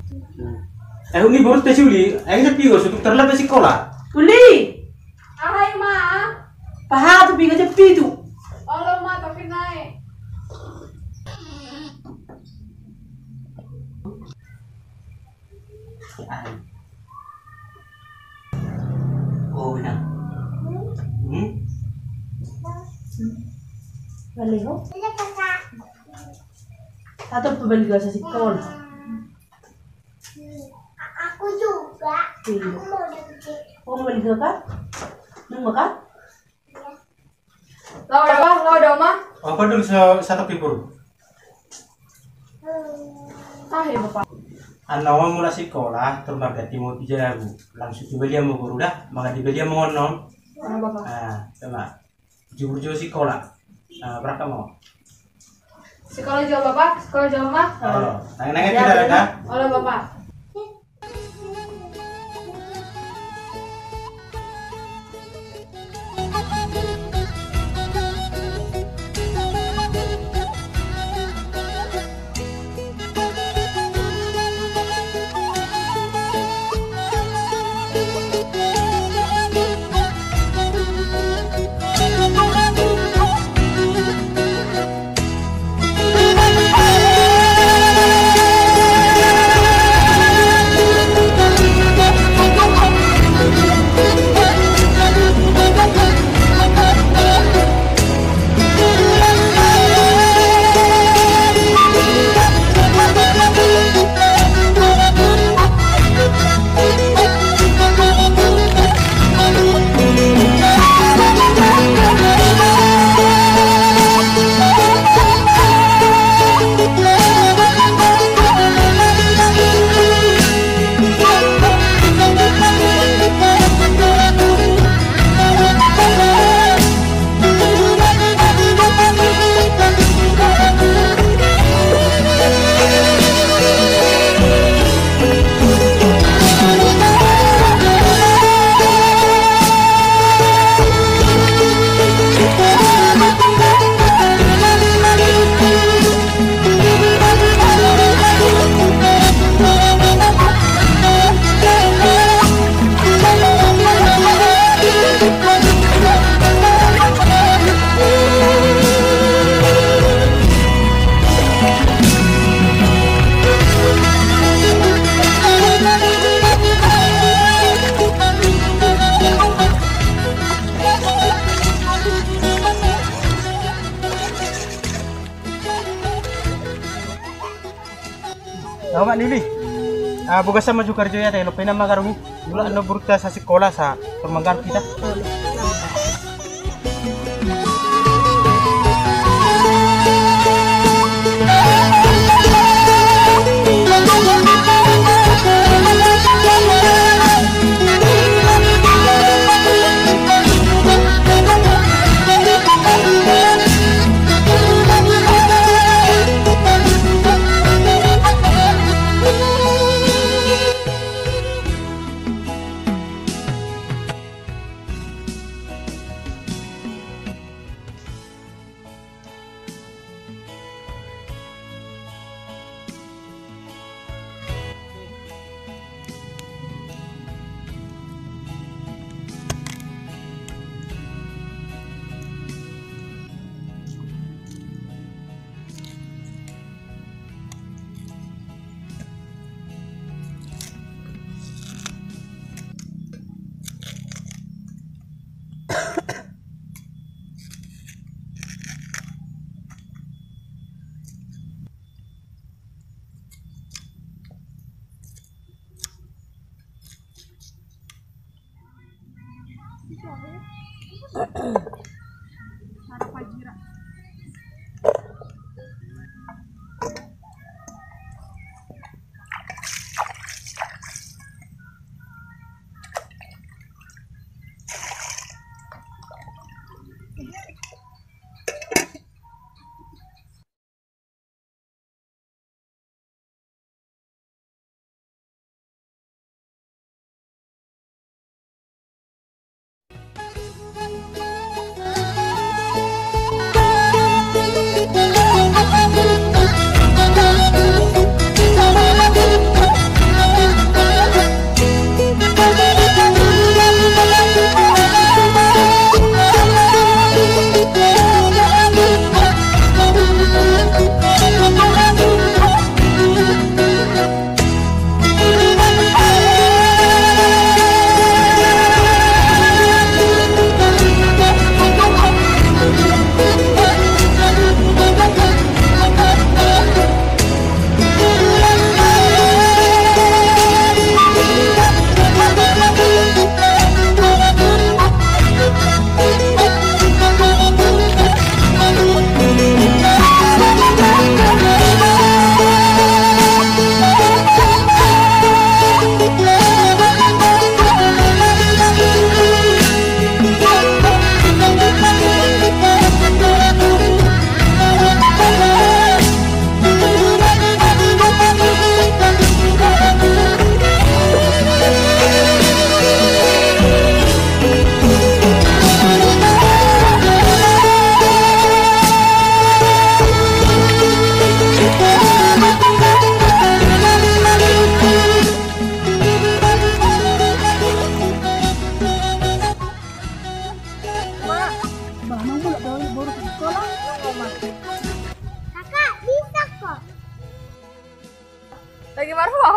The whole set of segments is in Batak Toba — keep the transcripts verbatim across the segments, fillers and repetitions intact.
Eh, uli borunta si Uli, eh, na piga, sudah terlambat sikola. Uli! Aha i ma? Paha tu piga jam pitu. Olo ma, tapi naik. Oh, ina. Hmm? Balik, oh. Atau pembalik bahasa sikola. Aku juga. Iya. Aku mau duduk. Oh, mau duduk, Kak? Nunggu, Kak? Iya. Lao da, Bang, lao da, Oma. Apa dulu sa-, satu pipur? Ah, iya, Bapak. Annon mulak sikola, tor marganti ma tu jabu. Langsung tu balian ma boru da, mangan di balian ma annon. Ah, Bapak. Ah, coba. Jujur jo sikola. Ah, berapa mau? Sikola jo, Bapak, sikola jo, Oma. Olo, nang, nang, ya, tidak ada. Olo, Bapak. Tahu mak ni Uli? Ah, bogasan ma jugurjugurta, lope na manggaruhi. Mulak annon borunta sasikola sa, tor manggaruhi hita.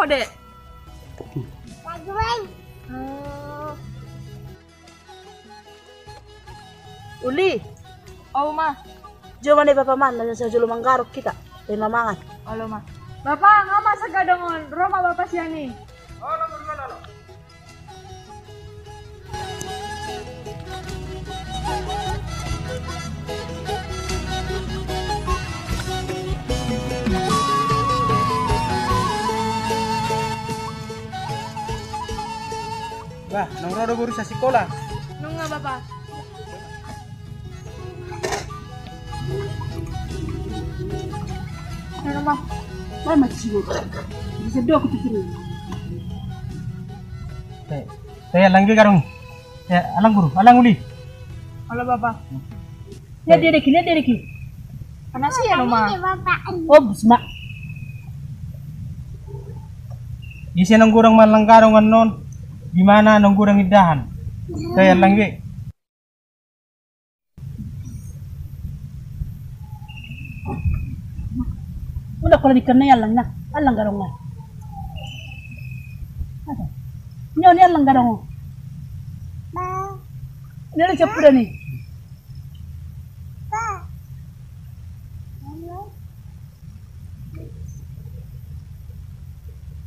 Ode. Uli. O ma. Jo ma ne bapa ma, na sai jolo manggarong hita. Baen ma mangan. Olo ma. Bapa, nga ma sagadong on, ro ma bapa sian i. Olo, olo, olo. Bah, naung ro do boru sian sikola? Nunga, Bapa. Olo ma. Bah, mati si boru. Bisa do aku pikirin. Eh, eh, langge garong. Ya, alang guru, alang uli. Olo, Bapa. Lihat dia deki, lihat dia deki. Panas ya, Noma. Oh, bisma. Ise naung godang mangallang garong annon, di mana naung godang indahan. Saya langge. Udah kalau dikenai allang na, allang garong na. Apa? Nyo ni allang garong. Ini ada capuran nih.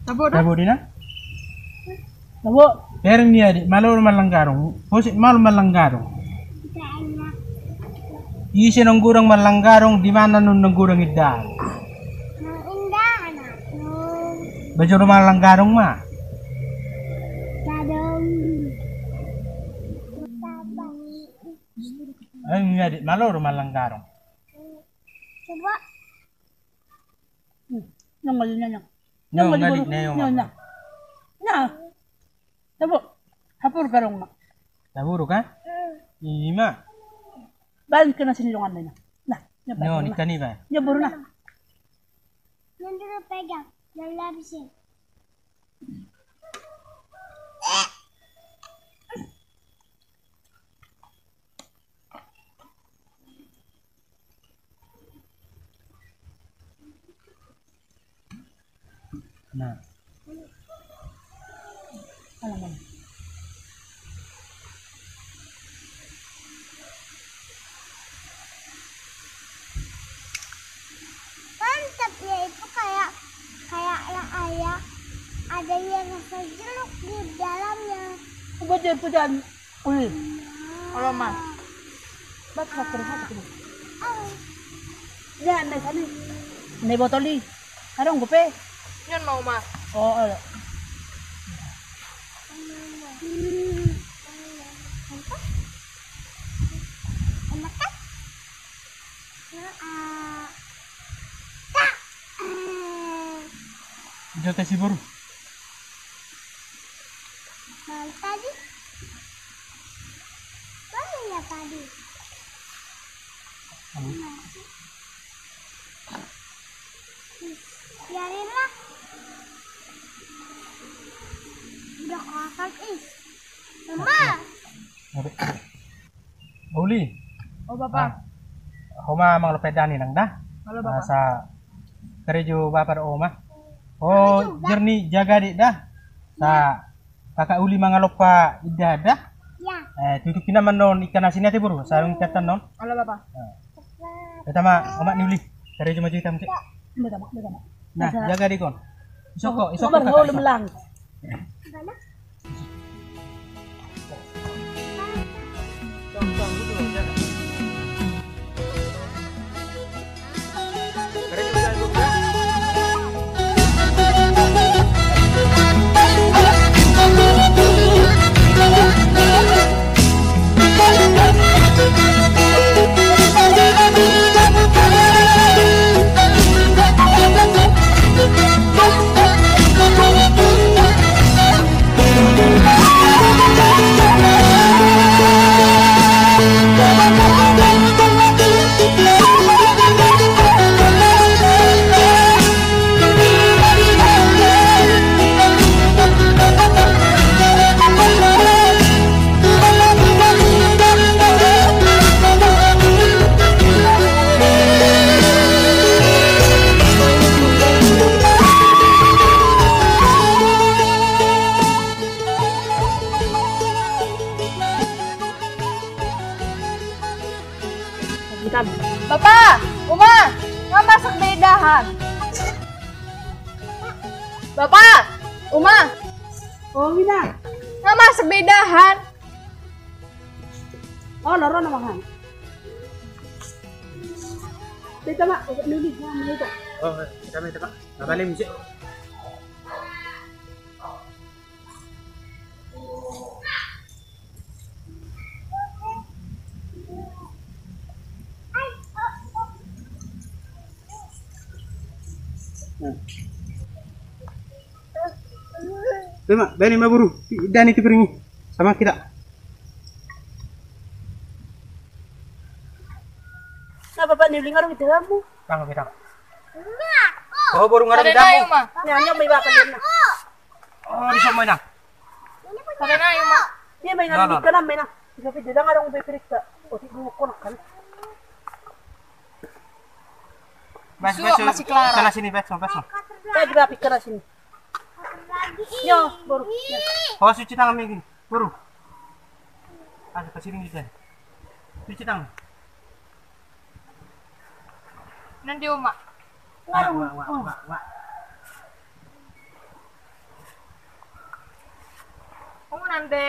Tabo dah. Tabo di na. Tabo. Hereng ni adik, malo malanggarong. Hosik malo malanggarong. Ise naung godang malanggarong, di mana naung godang indahan. Ba jolo malanggarong ma. Hereng ni adik, malo malanggarong. Coba. Hmm, nang ngali na, nang. Nang ngali na, nang. Nang. Tabo. Hapur garong ma. Tabo do ka? Ima. Baen ke na sini dongan na. Nah, nyo ni kani ba. Nyo boru na. Nang dulu pegang. Jangan habisin. Nah. Mantap ya, itu kayak, kayak yang ayah. Ada yang rasa jeruk di dalamnya. Coba dia pegang. Ui. Olo ma. Bat, bat, bat, bat. Ya, ndai sana. Ndai botol i. Adong dope. Nian mau ma. Oh, olo. Enak kan? Nah, ah. Tak. Eh. Jatah si boru. Mana tadi? Mana ya tadi? Biarinlah. Udah kasar, is. Mama. Uli. Oh, Bapa. Ho ma mangalompa indahan ni nang da. Halo, Bapa. Asa karejo Bapa do ho ma. Oh, jernih jaga dek da. Sa kakak uli mangalompa indahan da. Eh, tutup kina man non ikan asin ate boru. Sarung ikan non. Halo, Bapa. Pertama, omak ni uli. Karejo maju hitam ke. Nah, jaga dek on. Isoko, isoko. Bapa, Uma, nga masak be indahan. Bapa, Uma. O, Mina. Nga masak be indahan. O, ro ma, ro ma, Bang. Tama, Bapa Niuli, Bapa Niuli. O, tama, tama. Bapa Niuli. Ima, baen ma boru, indahan i tu piring i. Sama hita. Nga, Bapa Niuli, nga adong indahanmu? Tangga, tangga. O, boru, nga adong indahanmu? Nga, nga, Bapa Niuli. O, di son ma, Inang. Tangga, Inang. Dia main ngambil ikan, main, ah. Tiga puluh, dia nggak ada mau beli periksa. O, tiga puluh konak kan. Bas, bas, masih Clara. Sana sini, bas, bas. Saya juga pikir sini. Yo, boru. Yo. O, cuci tangan, Megi. Boru. Ada pasiring kita. Cuci tangan. Nanti, Uma. Wah, wah, wah, wah, wah. Uma, nanti.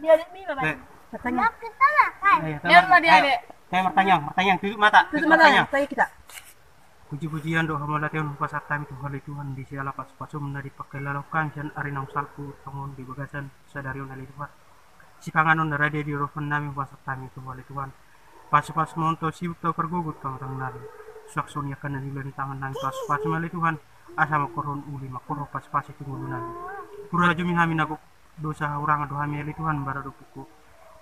Dia ada mi, Bapa. Dek. Pertanyaan. Iya, iya, dia ada. Ayo, martangiang, martangiang, tutup mata. Tutup mata, martangiang. Tanya kita. Puji-pujian dohot hamauliateon hupasahat hami tu Ho ale Tuhan, di siala pasu-pasum na dipangkilalahon hami sian ari naung salpu tongon di bagasan sadari on ale Tuhan. Sipanganon na rade didoruhon nami hupasahat hami tu Ho ale Tuhan. Pasu-pasu ma on tu sibuk tu pargogo tu tangan nami. Suang songon i angka na niula ni tangan nami pasu-pasu ma ale Tuhan. Asa mangkorhon uli, mangkorhon pasu-pasu tu ngolu nami. Hurajumi hami na gok dosa hahurangan do hami ale Tuhan, bara dohot pungku.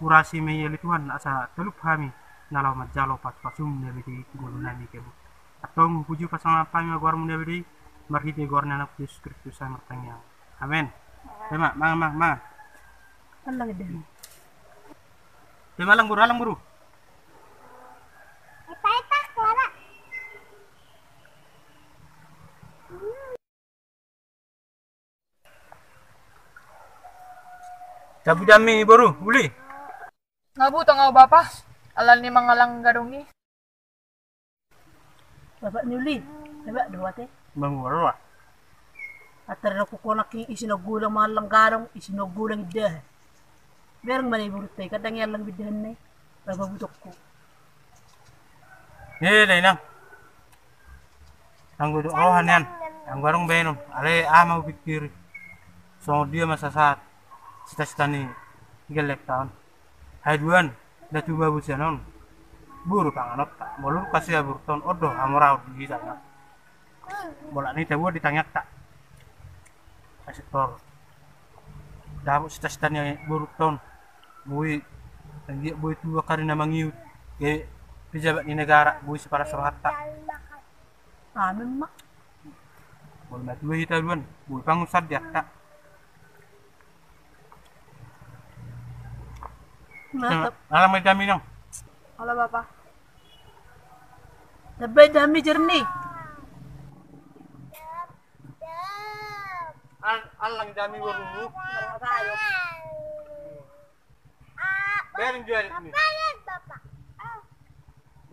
Hurasi ma i ale Tuhan, asa talup hami na laho manjalo pasu-pasum na bere i tu ngolu nami. Antong hupuji pasangap hami ma goarmu na bere i, marhite goar ni Anakmu Jesus Kristus hami martangiang. Amen. Amen. Ima, mangan, mangan, mangan. Allang indahan. Ima, allang boru, allang boru. Tabu indahanmi boru, uli. Nga butong au, Bapa, alani mangallang gadong i. Bapa Niuli, coba do ate. Bang, ro. Atar na kukonak i, isi na godang mangallang gadong, isi na godang indahan. Bereng ma na i boru tai, kadang i allang indahan na i. Bapa butokku. He, da Inang. Anggo dok roha nian, anggo adong baenon, alai aha ma hupikiri. Songon dia ma sasahat sita-sita ni gellek ta on. Haduan, da tubu sian on. Boru panganonta, molo dung kasea boru ta on, on do hamoraon di hita na. Bolak ni tabuan di tangiangta. Asa tor. Dapot sita-sita ni boru ta on. Boi, anggiat boi tu angka ari na mangihut. Gabe pejabat ni negara, boi sipalas rohanta. Amin ma. Molo matua hita haduan, boi pangusan di angka. Mantap. Allang ma indahanmi, Inang. Olo, Bapa. Tamba indahanmi, Jerni. Al-, allang indahanmi boru. Bereng jo adat mi.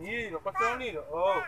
Iyo, kosong i do. O.